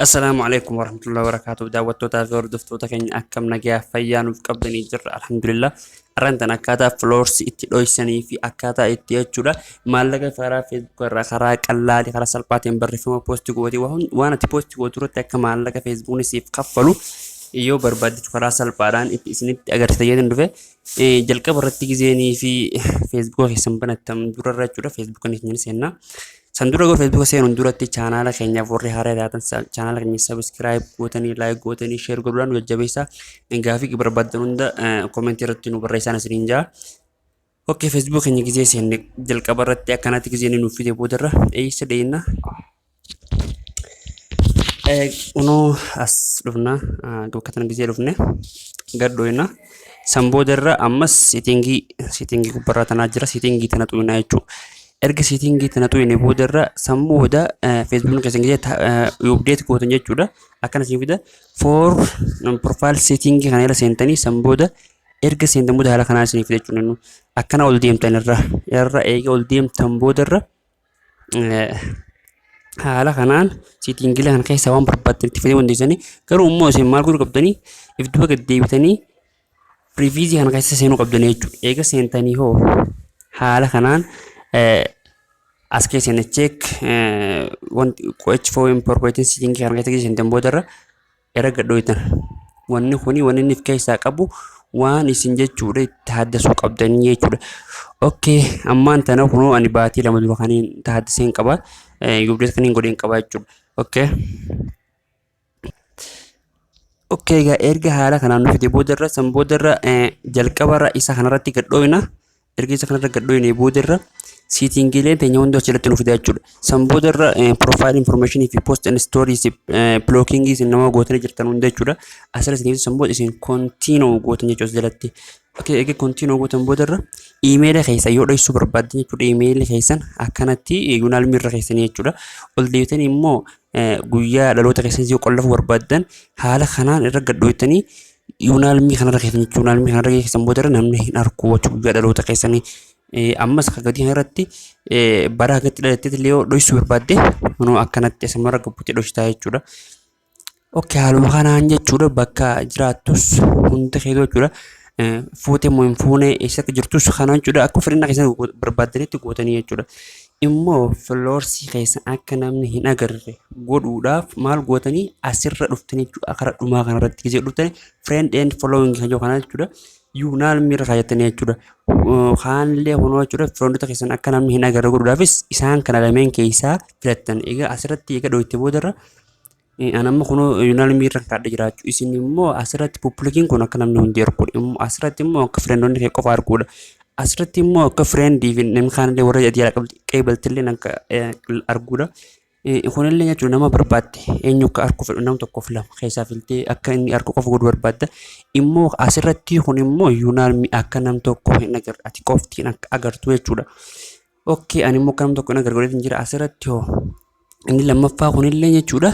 Assalaamu alaikum warahmatullahi wabarakatuh. Daawwattootaa fi hordoftoota keenya, akkam nagayaa fayyaa nuuf qabdanii jirra, alhamdulillah. Har'aan tan akkaataa followers itti dhoysanii fi akkaataa itti jechuudha maallaqa karaa Facebook irraa karaa qallaalii, karaa salphaatiin barreeffama post gootee waan ati post gootu irratti akka maallaqa Facebookni siif kaffalu yoo barbaadde karaa salphaadhaan itti isinitti agarsiisa jedhan dhufe. Jalqaba irratti gizeenii fi Facebook keessan banattan durarra jechuudha, Facebook keenya seennaa. San dura garuu Facebook seenuun duratti chaanaala keenyaaf warri haaraa taatan chaanaala keenya subscribe gootanii, like gootanii, share godhuudhaan nu jajjabeessaa. Gaafii barbaadan hunda comment irratti nu barreessaan isiniin jaa. Okay, Facebook keenya gizee seenne jalqaba irratti akkanatti gizee nuuf fide boodarra eessa deemna? Kunoo as dhufna, bakka tana gizee dhufne gad dhoyna. San boodarra ammas setting gubbarraa tanaa jira, setting tana xuyinaa jechuudha. Erga setting tana xuyine boodarra san booda Facebookni keessan gizee update gootan jechuudha. Akkana isin fida, for profile setting kana irra seentanii, san booda erga seentan booda haala kanaa isin fida jechuudha. Akkana ol deemtan irra eega ol deemtan boodarra haala kanaan settingiilee kana keessaa waan barbaaddan itti fayyadamuu dandeessanii. Garuu immoo isin maal godhuu qabdanii? If duuba gad deebitanii privacy kana keessa seenuu qabdanii jechuudha. Eega seentanii hoo haala kanaan as keessa seenne, check wanti qo'achi for important setting kana keessa seentan boodarra erga gad dhoytan, wanni kuni wanni inni of keessaa qabu waan isin jechuudha itti haddasuu qabdanii jechuudha. Okay, ammaan tana kunoo ani baatii 2 dura kaniin tahaddiseen qaba. Update kaniin godheen qaba jechuudha. Okay. Okay, egaa erga haala kanaan nu fide boodarra san boodarra jalqabarra isa kanarratti gad dhoyna. Erga isa kanarra gad dhoyne boodarra settingiileen teenya hundi achirratti nu fida jechuudha. San boodarra profile information fi post and stories blocking isin nama gootanii jirtan hunda jechuudha. Asirra isin san booda isin continue gootan jechuudha as jalatti. Okay, egaa continue gootan boodarra iimeela keessa yoo dhoksuu barbaaddan jechuudha, iimeelli keessan akkanatti unanimous irra keessanii jechuudha. Ol deebitanii immoo guyyaa dhaloota keessan yoo qollafuu barbaaddan haala kanaan irra gad dhoytanii unanimous kanarra keessan jechuudha. Unanimous kanarra keessan boodarra namni hin argu jechuudha guyyaa dhaloota keessanii. Ammas akka gadii kanarratti bara hagatti dhalatteetti illee yoo dhoksuu barbaadde kunoo akkanatti asumarra gabbuutee dhoksitaa jechuudha. Okay, haaluma kanaan jechuudha bakka jiraattus hunda keetu jechuudha. Fuutee moo hin fuune, eessa akka jirtus kana jechuudha akka fedhannaa keessan barbaaddanitti gootanii jechuudha. Immoo followersii keessan akka namni hin agarre godhuudhaaf maal gootanii? Asirra dhuftanii jechuudha, karaa dhumaa kanarratti gisee dhuftanii friend and following kan jedhu kana jechuudha. Unanimous irra kaayattanii jechuudha. Kaanillee kunoo jechuudha friendota keessan akka namni hin agarre godhuudhaafis isaan kana lameen keessaa filattan. Egaa asirratti egaa dhoyte boodarra an amma kunoo unanimous irra kaadha jiraachuu, isin immoo asirratti publiciin kun akka namni hundi arguudha. Immoo asirratti immoo akka friendonni kee qofa arguudha. Asirratti immoo akka friendii fi namni kaanillee warra adii qeebaltillee akka arguudha. Kunillee jechuun nama barbaadde eenyu akka argu fedhu nama tokkoof lama keessaa filtee akka inni argu qofa godhuu barbaadda. Immoo asirratti kun immoo unanimous akka nam tokko hin agarre, ati qoftiin akka agartu jechuudha. Okay, ani immoo akka nam tokko hin agarre godheetiin jira. Asirratti hoo inni lammaffaa kunillee jechuudha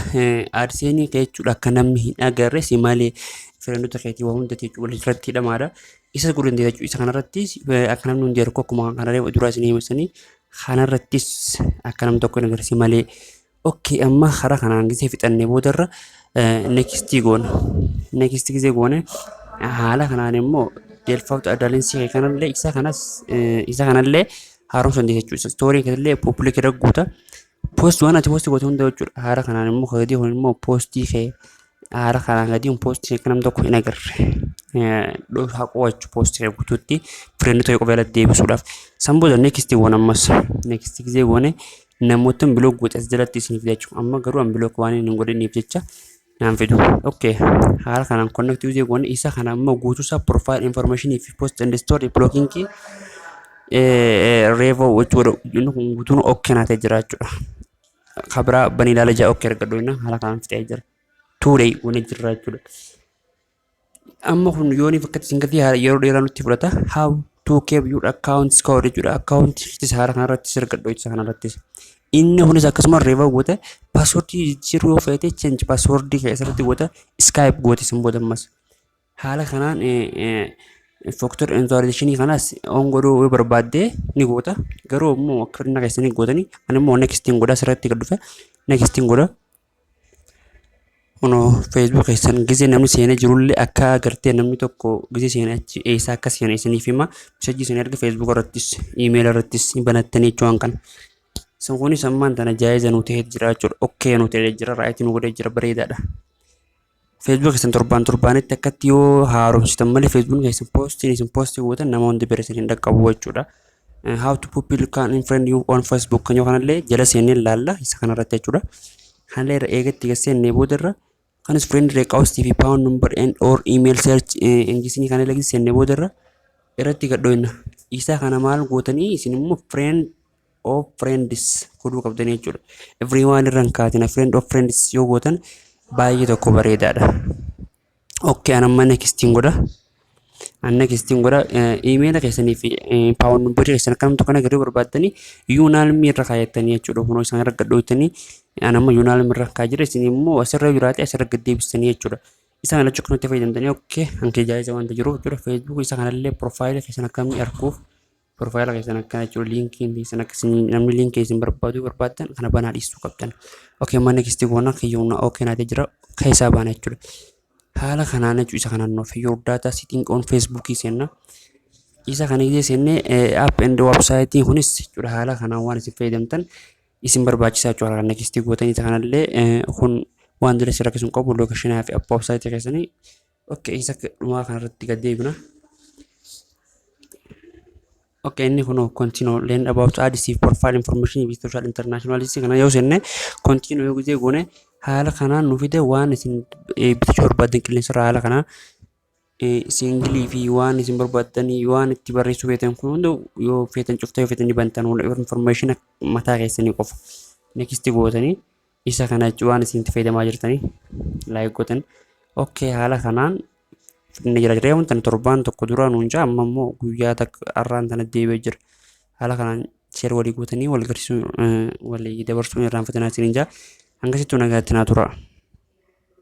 AdSense kee jechuudha akka namni hin agarre si malee friendota keetii waa hundatti jechuudha walirratti hidhamaadha. Isa godhuu dandeessa jechuudha. Isa kanarratti akka namni hundi argu akkuma kana duraa isin himsanii kanarrattis akka namni tokko hin agarre si malee. Okay, amma karaa kanaan gisee fixannee boodarra next goona. Next gisee goone haala kanaan immoo default audience kanallee isa kanas isa kanallee haaromsuu dandeessa jechuudha. Story kanallee public irra guuta. Post waan ati post goote hunda jechuudha. Haala kanaan immoo gadii kun immoo postii kee haala kanaan gadii kun postii kee namni tokko hin agarre. Haquu jechuudha postii kee guutuutti friendota qofa jalatti deebisuudhaaf. San booda next goona. Ammas next gisee goone namoota block goote as jalatti isin fida jechuudha. Amma garuu an block waan hin godhiniif jecha naan fidu. Okay, haala kanaan connect gisee goone isa kana immoo guutuusaa profile information fi post and story blocking review jechuudha. Inni kun guutuun okay naa ta'e jira jechuudha. Kabiraa banii ilaala jaa, okay argadhu inni haala kanaan fixee jira. Tuuree goonee jirra jechuudha. Amma kun yooniif akkatti isin gatii yeroo dheeraa nutti fudhata. How to keep your account secure jechuudha. Account haala kanarrattis argadhu isa kanarrattis. Inni kunis akkasuma review goote, passwordii jijjiiruu yoo feete change passwordii keessatti goota, skip goote isin booda ammas. Haala kanaan factor authorization kanas on godhuu yoo barbaadde ni goota. Garuu immoo akka fedhina keessanii gootanii, ani immoo nextiin godha, asirratti gad dhufe nextiin godha. Kunoo Facebook keessan gizee namni seenee jirullee akka agartee, namni tokko gizee seenee achi eessaa akka seene isiniif hima. Message isin erga Facebook irrattis, email irrattis ni banattanii jechuun kan. Sun kunis ammaan tana jaayiza nu ta'ee jira jechuudha. Okay nu ta'ee jira, right nu godhee jira, bareedaadha. Facebook keessan torbaan torbaanitti akkatti yoo haaromsitan malee, Facebook keessan postiin isin post gootan nama hundi bira isin hin dhaqqabu jechuudha. How to people can unfriend you on Facebook kan yoo kanallee jala seennee ilaalla isa kanarratti jechuudha. Kanallee irra eegatti seennee boodarra kanis friend request fi phone number and or email search engine kana seennee boodarra irratti gadhooyna. Isa kana maal gootanii, isin immoo friend of friends godhuu qabdanii jechuudha. Everyone irra hin kaatina, friend of friends yoo gootan baay'ee tokko bareedaadha. Okay, an amma nextiin godha. An nextiin godha. Emaila keessanii fi phone numberii keessan akkam tokko kana garuu barbaaddanii anonymous irra kaayattanii jechuudha. Kunoo isaan irra gadhooytanii, an amma anonymous irra kaa jira, isin immoo asirra jiraate asirra gad deebistanii jechuudha. Isa kana lachuu akkanatti fayyadamtanii, okay, hankee jaayiza wanta jiruuf jechuudha. Facebook isa kanallee profile keessan akkamii arguuf, profile keessan akkana jechuudha. Linkiin keessan akkasii namni linkii isin barbaadu barbaaddan kana banaa dhiisuu qabdan. Okay, amma next goona, kiyyoona okay naatee jira, keessaa baana jechuudha. Haala kanaan jechuudha, isa kanaan nuuf your data setting on Facebook seenna. Isa kana gisee seennee, app and website kunis jechuudha, haala kanaan waan isin fayyadamtan isin barbaachisaa jechuudha. Haala next gootanii, isa kanallee kun waan dura isin rakkisuun qabu, locationaa fi app website keessanii. Okay, isa dhumaa kanarratti gad deebina. Okay, inni kun continue learn about ads profile information with social international kana yoo seenne, continue yoo gisee goone, haala kanaan nu fide. Waan isin bitachuu barbaaddan qilleensarra haala kanaan single fi waan isin barbaaddanii waan itti barreessuu feetan kun hunda yoo feetan cufta, yoo feetan ni bantan, information mataa keessanii qofa. Next gootanii, isa kana waan isin itti fayyadamaa jirtanii like gootan. Okay, haala kanaan inni jira jiree wanta torbaan tokko dura nuun jaa, amma immoo guyyaa takka har'aan tana deebi'ee jira. Haala kanaan share walii gootanii wal garsiisuu, walii dabarsuun irraanfatinaa isiniin jaa. Hangasittuu nagaatti naa tura.